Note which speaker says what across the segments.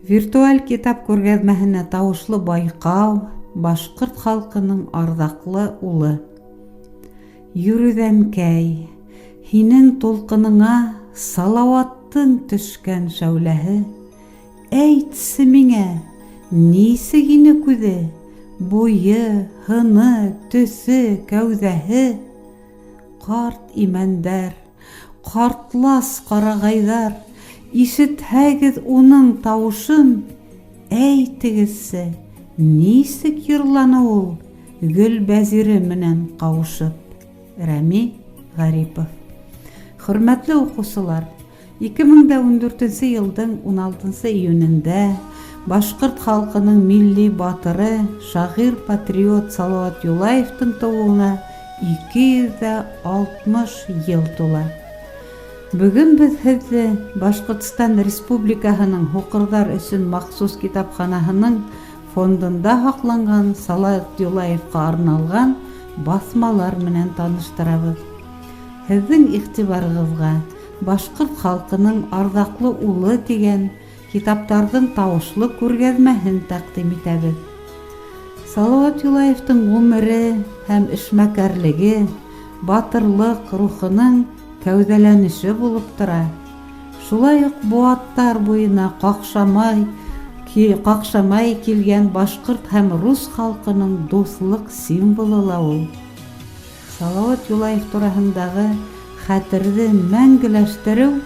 Speaker 1: Виртуаль китап күргәҙмәһенә тауышлы байҡау, башҡорт халҡының арҙаҡлы улы. Йөрүҙәнкәй, һинең тулҡыныңа Салауаттың төшкән шәүләһе. Әйтсе миңә, нисек ине күҙе, Буйы, һыны, төҫө, кәүҙәһе? Ҡарт имәндәр, ҡартлас ҡарағайҙар, Ишетһәгеҙ уның тауышын, Әйтегеҙсе, нисек йырланы ул Гөлбәзире менән ҡауышып? Рәми Ғарипов. Хөрмәтле уҡыусылар, 2014 нче йылдың 16 июнендә башҡорт халҡының милли батыры, шағир-патриот Салауат Юлаевтың тыуыуына 260 йыл тула. Бөгөн беҙ һеҙҙе Башҡортостан Республикаһының һуҡырҙар өсөн махсус китапханаһының фондында һаҡланған Салауат Юлаевҡа арналған баҫмалар менән таныштырабыҙ. Һеҙҙең иғтибарығыҙға Башҡорт халҡының арҙаҡлы улы тигән китаптарҙың тауышлы күргәҙмәһен тәҡдим итәбеҙ. Салауат Юлаевтың ғүмере һәм эшмәкәрлеге батырлыҡ рухының кәүҙәләнеше булып тора. Шулай уҡ быуаттар буйына ҡаҡшамай ҡаҡшамай килгән башҡорт һәм рус халҡының дуҫлыҡ символы ла ул. Салават Юлаев тураһындағы хәтерҙе мәңгеләштереү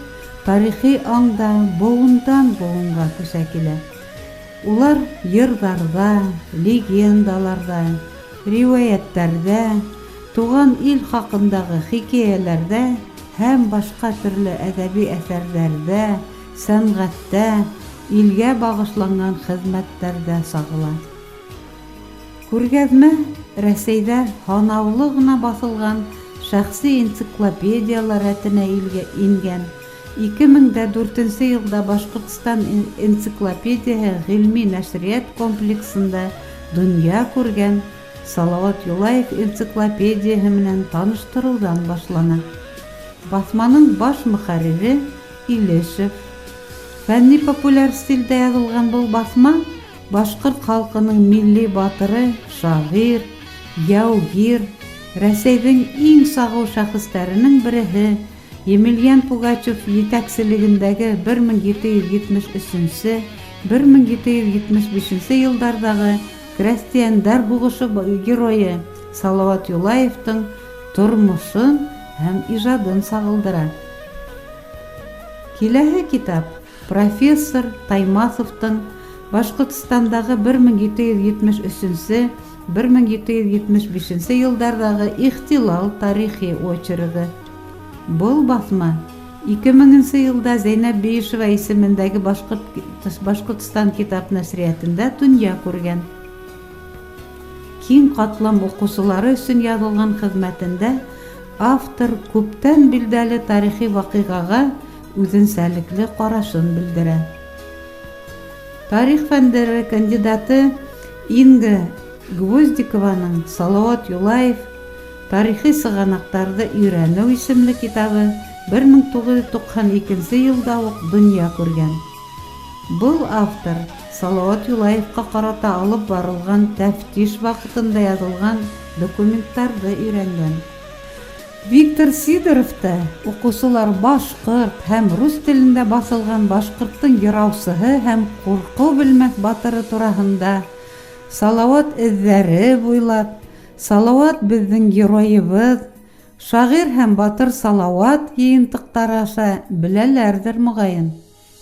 Speaker 1: тарихи аңда быуындан быуынға күсә килә. Улар йырҙарҙа, легендаларҙа, риүәйәттәрҙә, туған ил хаҡындағы хикәйәләрҙә һәм башҡа төрлө әҙәби әҫәрҙәрҙә, сәнғәттә, илгә бағышланған хеҙмәттәрҙә сағыла. Күргәҙмә Рәсәйҙә һанаулы ғына баҫылған шәхси энциклопедиялар рәтенә ингән. 2004 йылда Башҡортостан энциклопедияһы ғилми нәшриәт комплексында донъя күргән Салауат Юлаев энциклопедияһы менән таныштырыуҙан башлана. Баҫманың баш мөхәррире Илешев. Фәнни-популяр стилдә яҙылған был баҫма Башҡорт халҡының милли батыры, шағир, яугир, Рәсәйҙең иң сағыу шәхестәренең береһе Емельян Пугачев етәкселегендәге 1773, 1775 йылдарҙағы крәҫтиәндәр һуғышы геройы Салауат Юлаевтың тормошон һәм ижадын сағылдыра. Киләһе китап Профессор Таймаҫовтың Башҡортостандағы 1773, 1775 йылдарҙағы ихтилал тарихи очергы. Был баҫма 2000 нсе йылда Зәйнәб Биишева исемендәге Башҡортостан китап нәшриәтендә донъя күргән. Киң ҡатлам уҡыусылары өсөн яҙылған хеҙмәтендә автор күптән билдәле тарихи ваҡиғаға үҙенсәлекле ҡарашын белдерә. Тарих фәндәре кандидаты Инга Гвоздикованың Салават Юлаев тарихи сығанаҡтарҙы өйрәнеү исемле китабы 1992 йылда уҡ донъя күргән. Был автор Салават Юлаевҡа ҡарата алып барылған тәфтиш ваҡытында яҙылған документтарҙы өйрәнгән. Виктор Сидоровты уҡыусылар башҡорт һәм рус телендә баҫылған башҡорттоң йыраусыһы һәм ҡурҡыу белмәҫ батыры тураһында Салауат эҙҙәре буйлап, Салауат беҙҙең геройыбыҙ, Шағир һәм батыр Салауат йыйынтыҡтары аша беләләрҙер, моғайын.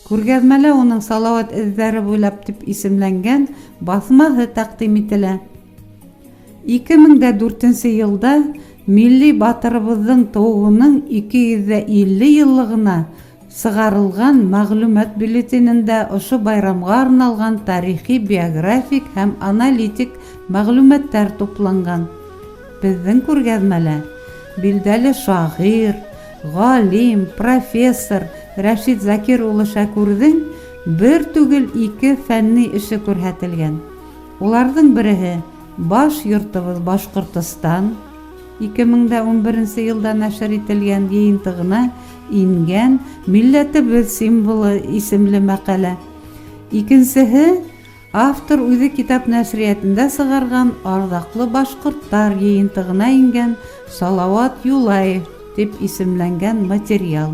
Speaker 1: Күргәҙмәлә уның Салауат эҙҙәре буйлап дип исемләнгән баҫмаһы тәкъдим ителә. 2004 йылда милли батырыбыҙҙың тыуыуының 250 йыллығына сығарылған мәғлүмәт бюллетенендә ошо байрамға арналған тарихи-биографик һәм аналитик мәғлүмәттәр тупланған. Беҙҙең күргәҙмәлә билдәле шағир, галим, профессор Рәшит Закир улы Шәкүрҙең бер түгел ике фәнни эше күрһәтелгән. Уларҙың береһе Баш йортыбыҙ Башҡортостан, 2011 нче йылда нәшер ителгән йыйынтығына ингән Милләтебеҙ символы исемле мәҡәлә. Икенсеһе, автор үҙе китап нәшриәтендә сығарған Арҙаҡлы башҡорттар йыйынтығына ингән Салауат Юлаев тип исемләнгән материал.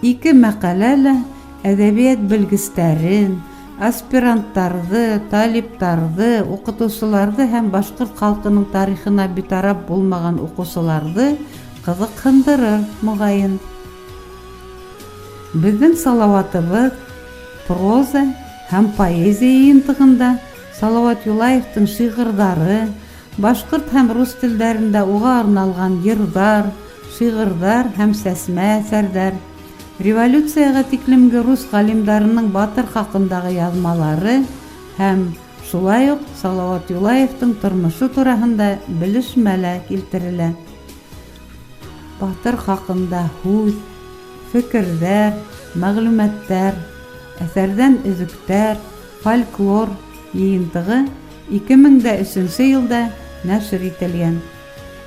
Speaker 1: Ике мәҡәлә лә әҙәбиәт белгестәрен, аспиранттарҙы, талиптарҙы, уҡытыусыларҙы һәм башҡорт халҡының тарихына битараф булмаған уҡыусыларҙы ҡыҙыҡһындырыр, моғайын. Беҙҙең Салауатыбыҙ проза һәм поэзия йыйынтығында Салауат Юлаевтың шиғырҙары, башҡорт һәм рус телдәрендә уға арналған йырҙар, шиғырҙар һәм сәсмә әҫәрҙәр, революцияға тиклемге рус ғалимдарының батыр хаҡындағы яҙмалары һәм шулай уҡ Салауат Юлаевтың тормошо тураһында белешмә лә килтерелә. Батыр хаҡында һүҙ, фекерҙәр, мәғлүмәттәр, әҫәрҙән өҙөктәр, фольклор йыйынтығы 2003 йылда нәшер ителгән.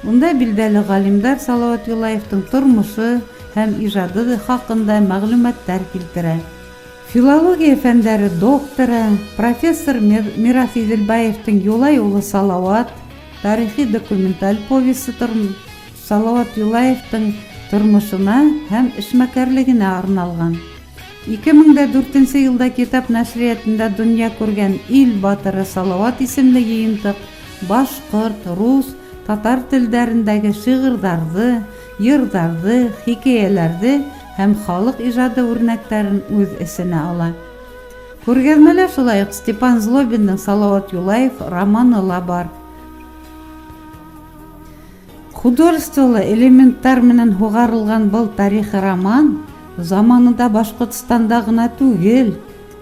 Speaker 1: Унда билдәле ғалимдар Салауат Юлаевтың тормошо һәм ижады хаҡында мәғлүмәттәр килтерә. Филология фәндәре докторы, профессор Мираҫ Иҙелбаевтың Юлай улы Салауат тарихи документаль повесы Салауат Юлаевтың тормошона һәм эшмәкәрлегенә арналған. 2004 йылда китап нәшриәтендә донъя күргән Ил батыры Салауат исемле йыйынтыҡ башҡорт, рус, татар телдәрендәге шиғырҙарҙы, йырҙарҙы, хикәйәләрҙе һәм халыҡ ижады үрнәктәрен үҙ эсенә ала. Күргәҙмәлә шулай уҡ Степан Злобиндың Салауат Юлаев романы ла бар. Художестволы элементтар менән һуғарылған был тарихи роман заманында Башҡортостанда ғына түгел,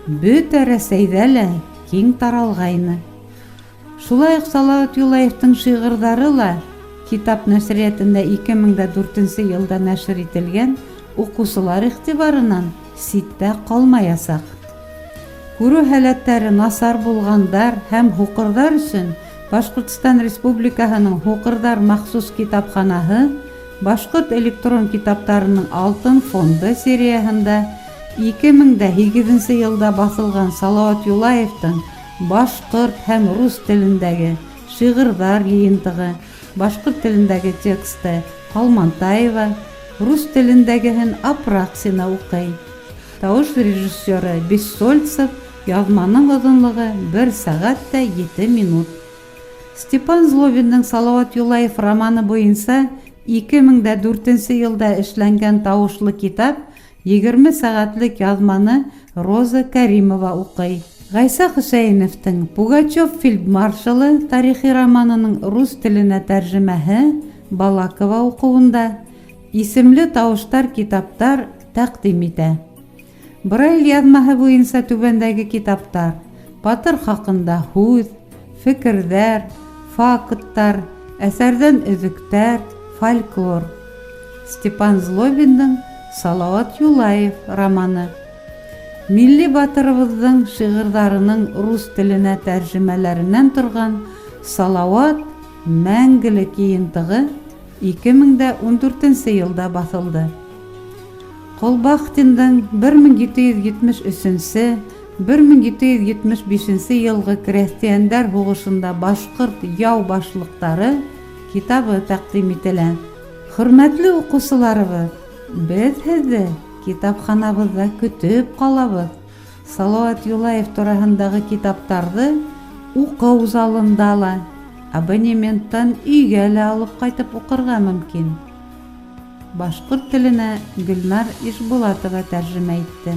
Speaker 1: бөтә Рәсәйҙә лә киң таралғайны. Шулай уҡ Салауат Юлаевтың шиғырҙары ла китап нәшриәтендә 2004 йылда нәшер ителгән уҡыусылар иғтибарынан ситтә ҡалмаясаҡ. Күреү һәләттәре насар булғандар һәм һуҡырҙар өсөн Башҡортостан Республикаһының Һуҡырҙар махсус китапханаһы Башҡорт электрон китаптарының Алтын фонды серияһында 2008 йылда баҫылған Салауат Юлаевтың башҡорт һәм рус телендәге шиғырҙар йыйынтығы, башҡорт телендәге тексты Ҡалмантаева, рус телендәгеһен Апраксина уҡый. Тауыш режиссеры Бессольцев, яҙманың оҙонлоғо 1 сәғәт тә 7 минут. Степан Злобиндың Салауат Юлаев романы буйынса 2004 йылда эшләнгән тауышлы китап 20 сәғәтлек яҙманы Роза Кәримова уҡый. Ғайса Хөсәйеновтың Пугачев фельдмаршалы тарихи романының рус теленә тәржемәһе Балакова уҡыуында исемле тауыштар китаптар тәҡдим итә. Брайль яҙмаһы буйынса түбәндәге китаптар: Батыр хаҡында һүҙ, фекерҙәр, факттар, әҫәрҙән өҙөктәр, фольклор. Степан Злобиндың Салауат Юлаев романы. Милли батырыбыҙҙың шиғырҙарының рус теленә тәржемәләренән торған Салауат мәңгелек йыйынтығы 2014 йылда баҫылды. Колбахтиндың 1773-1775 йылғы крәҫтиәндәр һуғышында башҡорт яу башлыҡтары китабы тәҡдим ителә. Хөрмәтле уҡыусыларыбыҙ, беҙ һеҙҙе китапханабыҙҙа көтөп ҡалабыҙ. Салауат Юлаев тураһындағы китаптарҙы уҡыу залында ла, абонементтан өйгә лә алып ҡайтып уҡырға мөмкин. Башҡорт теленә Гөлнар Ишбулатова тәржемә итте.